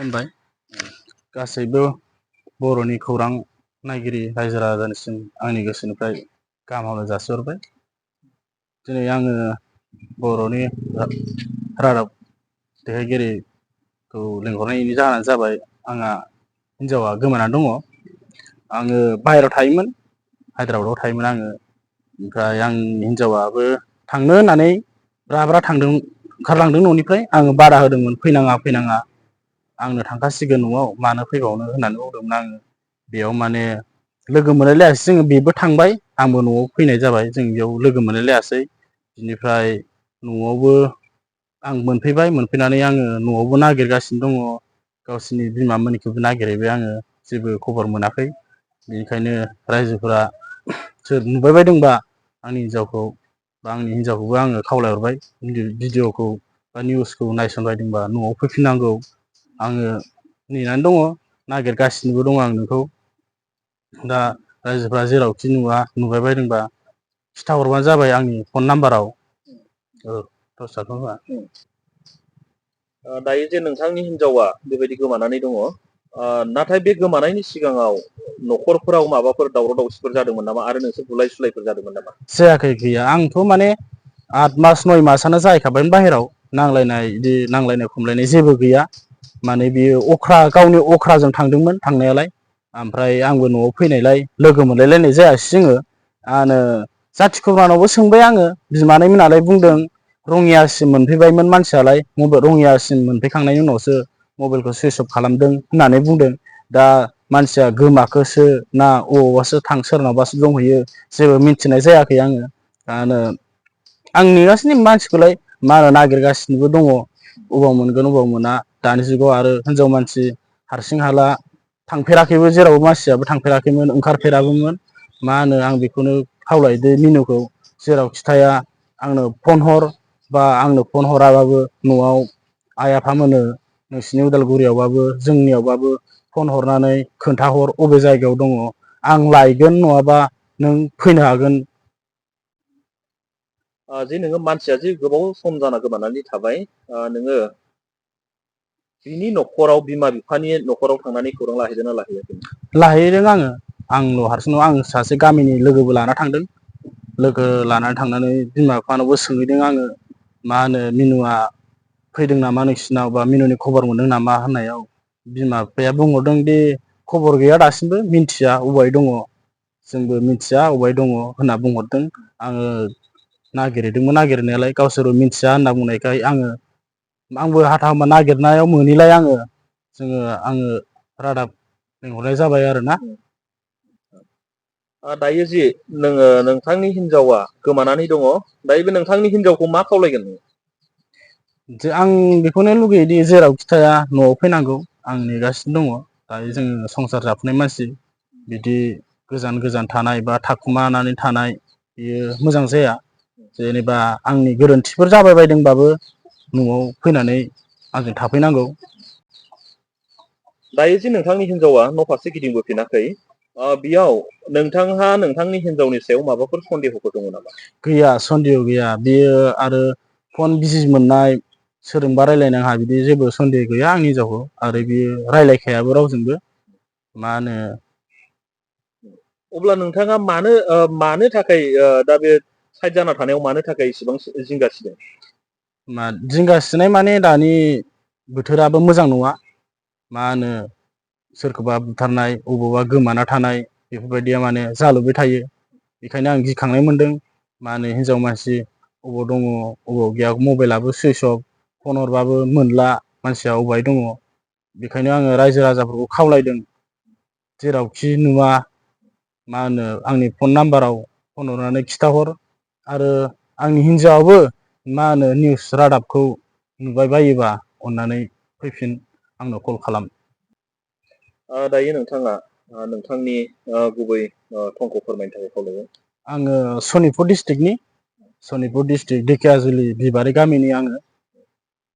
खुलुमबाय गासैबो बर'नि खौरां नायगिरि रायजो राजानिसिम आंनि गोसोनिफ्राय गाहाम हामलायनाय जासिहरबाय। दिनै आङो बर'नि रादाब देहायगिरिखौ लिंहरनायनि जाहोनानो जाबाय आंहा हिन्जावा गोमानानै दङ। आङो बाहेरायाव थायोमोन, हायद्राबादाव थायोमोन आङो। ओमफ्राय आंनि हिन्जावाबो थांनो होननानै ब्रा ब्रा ओंखारलांदों न'निफ्राय। आङो बादा होदोंमोन, फैनाङा फैनाङा, आंनो थांखासिगोन न'आव, मानो फैबावनो होननानै बुंदोंमोन आङो। बेयाव माने लोगो मोनलायलायासै जोङो, बेबो थांबाय आंबो न'आव फैनाय जाबाय। जों बेयाव लोगो मोनलायलायासै। बिनिफ्राय न'आवबो आं मोनफैबाय, मोनफैनानै आङो न'आवबो नागिरगासिनो दङ, गावसिनि बिमामोननिखौबो नागिरहैबाय आङो, जेबो खबर मोनाखै। बेनिखायनो रायजोफोरा सोर नुबाय बायदोंबा आंनि हिन्जावखौ बा आंनि हिन्जावखौबो आङो खावलायहरबाय, भिडिअ'खौ बा निउसखौ नायसनबायदोंबा न'आव फैफिननांगौ। आङो नेनानै दङ, नागिरगासिनोबो दङ आं नोंखौ। दा रायजोफ्रा जेरावखि नुवा, नुबाय बायदोंबा खिथाहरबानो जाबाय आंनि फन नाम्बाराव। दस्राथ' होआ। दायो जे नोंथांनि हिन्जावा बेबायदि गोमानानै दङ, नाथाय बे गोमानायनि सिगाङाव न'खरफोराव माबाफोर दावराव दावसिफोर जादोंमोन नामा आरो नोंसोर बुलाय सुलायफोर जादोंमोन नामा? जायाखै, गैया। आंथ' माने 8 मास 9 मासानो जाहैखाबायमोन बाहेराव। नांलायनाय, बिदि नांलायनाय खमलायनाय जेबो गैया। माने बियो गावनि अख्राजों थांदोंमोन थांनायालाय। ओमफ्राय आंबो न'आव फैनायलाय लोगो मोनलायलायनाय जायासै जोङो। जाथि खुरमानावबो सोंबाय आङो, बिमानै मोनालाय बुंदों रङियासिम मोनफैबायमोन मानसियालाय, रङियासिम मोनफैखांनायनि उनावसो मबाइलखौ सुइस अफ खालामदों होननानै बुंदों। दा मानसिया गोमाखोसो ना अबावबासो सोरनावबासो दंहैयो, जेबो मिथिनाय जायाखै आङो। आं नेगासिनो मानसिखौलाय, मा होनो नागिरगासिनोबो दङ, अबाव मोनगोन अबाव मोना। दानि जुगाव आरो हिनजाव मानसि हारसिं हाला थांफेराखैबो, जेरावबो मानसियाबो थांफेराखैमोन, ओंखारफेराबोमोन। मा होनो, आं बेखौनो खावलायदो मिनुखौ, जेरावखि थाया आंनो फन हर, बा आंनो फन हराबाबो न'आव आइ आफामोननो नोंसिनि उदालगुरियावबाबो जोंनियावबाबो फन हरनानै खोन्थाहर अबे जायगायाव दङ। आं लायगोन, नङाबा नों फैनो हागोन। जे नोङो मानसिया जे गोबाव सम जाना गोमानानै थाबाय, नोङो बिनि न'खराव, बिमा बिफानि न'खराव थांनानै खौरां लाहैदोंना लाहैयाखै? लाहैदों आङो। आंल' हारसिं नङा, आं सासे गामिनि लोगोबो लाना थांदों। लोगो लानानै थांनानै बिमा बिफानावबो सोंहैदों आङो। मा होनो, मिनुआ फैदों नामा नोंसिनाव, बा मिनुनि खबर मोनदों नामा होननायाव बिमा बिफाया बुंहरदों दि खबर गैया दासिमबो, मिन्थिया अबाय दङ, जोंबो मिथिया अबाय दङ होनना बुंहरदों। आङो नागिरहैदोंमोन नागिरनायालाय, गावसोरबो मिथिया होनना बुंनायखाय आंबो हाथा हामा नागिरनायाव मोनैलाय आङो रादाब लिंहरनाय जाबाय आरोना। दायो जि नोंथांनि हिनजावा गोमानानै दङ, दायो बे नोंथांनि हिनजावखौ मा खावलायगोन? आं बेखौनो लुगैयोदि जेरावखि थाया न'आव फैनांगौ। आं नेगासिनो दङ। दायो जोङो संसार जाफुनाय मानसि, बिदि गोजान गोजान थानाय बा थाखुमानानै थानाय बेयो मोजां जाया। जेनेबा आंनि गोरोन्थिफोर जाबाय बायदोंबाबो न'आव फैनानै आंजों थाफैनांगौ। दायो जे नोंथांनि हिनजावा न' फारसे गिदिंबोफिनाखै, बेयाव नोंथांहा नोंथांनि हिनजावनि सायाव माबाफोर सन्देहफोर दङ नामा? गैया, सन्देह गैया। बेयो आरो फन बिजि मोननाय, सोरजोंबा रायलायनाङा, बिदि जेबो सन्देह गैया आंनि हिनजावखौ। आरो बियो रायलायखायाबो रावजोंबो। मा होनो, अब्ला नोंथाङा मानो थाखाय दा बे साइड जाना थानायाव मानो थाखाय इसेबां जिंगासिदों? जिंगासिनाय माने, दानि बोथोराबो मोजां नङा। मा होनो, सोरखौबा बुथारनाय, अबावबा गोमाना थानाय, बेफोरबायदिया माने जालुबाय थायो। बेखायनो आं गिखांनाय मोनदों। मा होनो, हिनजाव मानसि अबाव दङ अबाव गैया, मबाइलाबो सुइस अफ, फन हरबाबो मोनला, मानसिया अबाय दङ। बेखायनो आङो रायजो राजाफोरखौ खावलायदों, जेरावखि नुवा, मा होनो, आंनि फन नाम्बाराव फन हरनानै खिथाहर। आरो आंनि हिन्जावाबो मा होनो, निउस रादाबखौ नुबाय बायोबा अन्नानै फैफिन, आंनो कल खालाम। दायो नोंथाङा नोंथांनि गुबै थंखौ फोरमायनो थाखाय खावलायगोन। आङो सनितपुर डिस्ट्रिक्ट ढेकियाजुलि बिबारि गामिनि आङो।